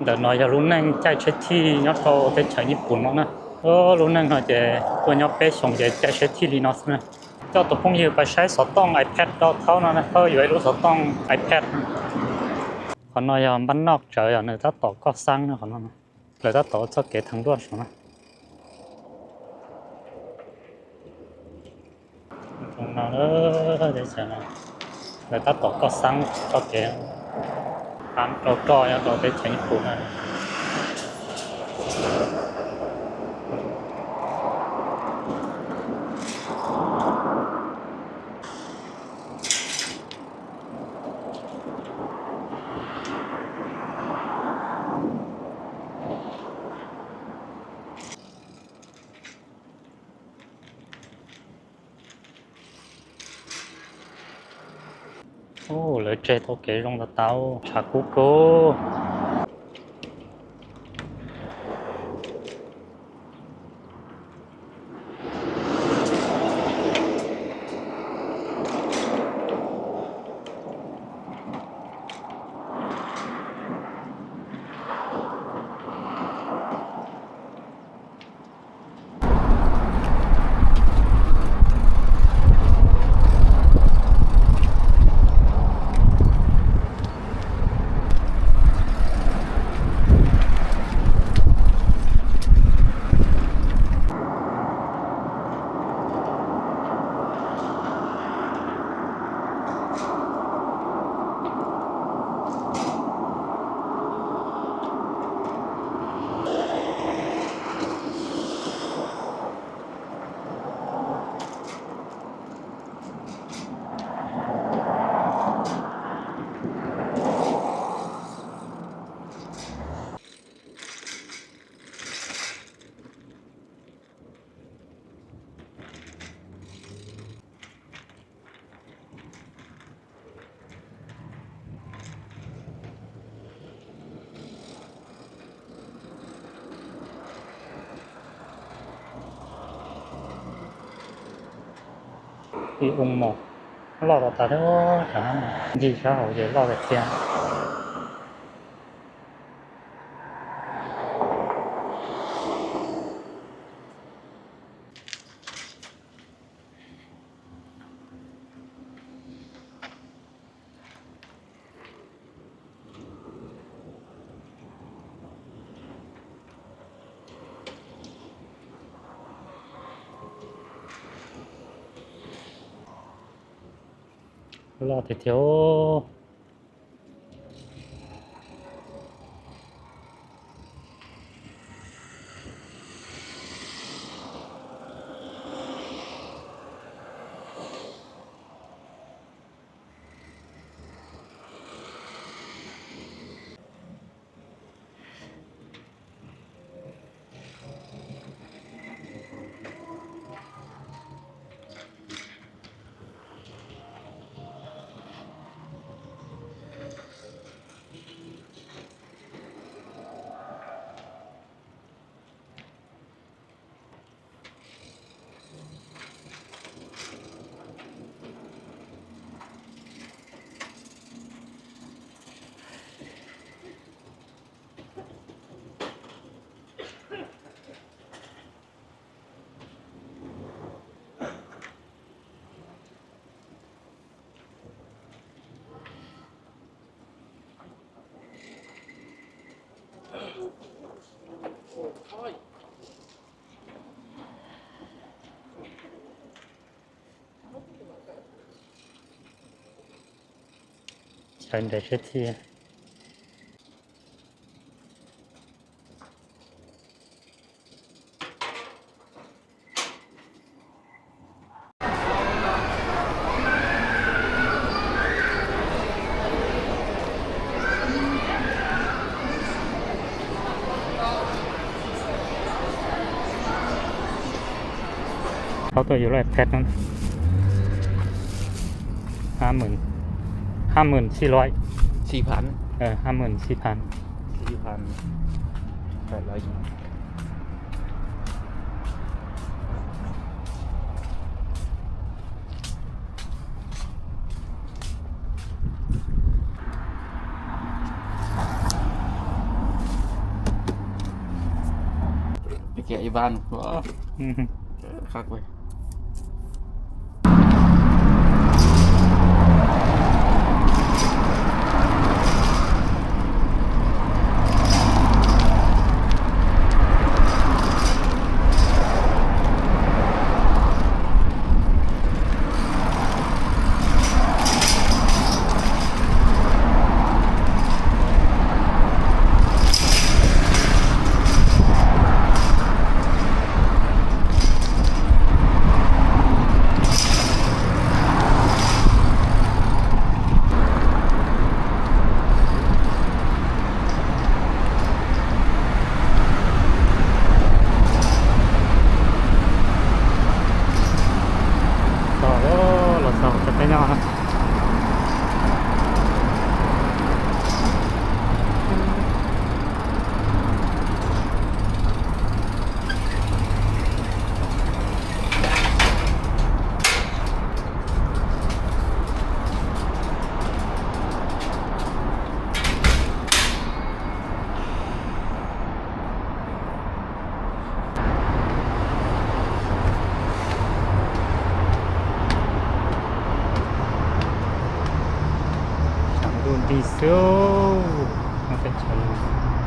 Ntawm no yog lub neej caij tsheb thij nyob rau teb chaws Nyij Pooj no na. Lub neej no ces tuaj nyob peb xyoos ces caij tsheb thij li no xwb na. Coj tus phooj ywg pais saib xov tooj iPad rau Thaub no, Thaub yuav ib lub xov tooj iPad. Qhov no yog npab noj tsawv, yog nws tab tom koj xab no, qhov no lawv tab tom ua txoj kev theev duaj saum no. Lawv tab tom koj xab txoj kev rau roj nyob rau teb chaws Nyij Pooj na. Lawv tseg tau kev zoo tas tas, tshav kub kub. Ib ub mos loj tas tas thiab, ncig sab hauv ces loj tiag tiag. Loj tiag tiag. Chaw nres seb thij. Thaub tuaj yuav lub iPad no. Hai mươi, hai mươi, xin lỗi. Hai mươi, xin lỗi. Kiag ib vaj. Los tau cov peb nyob na. Tshav ntuj nti xwb, nyob teb chaws no.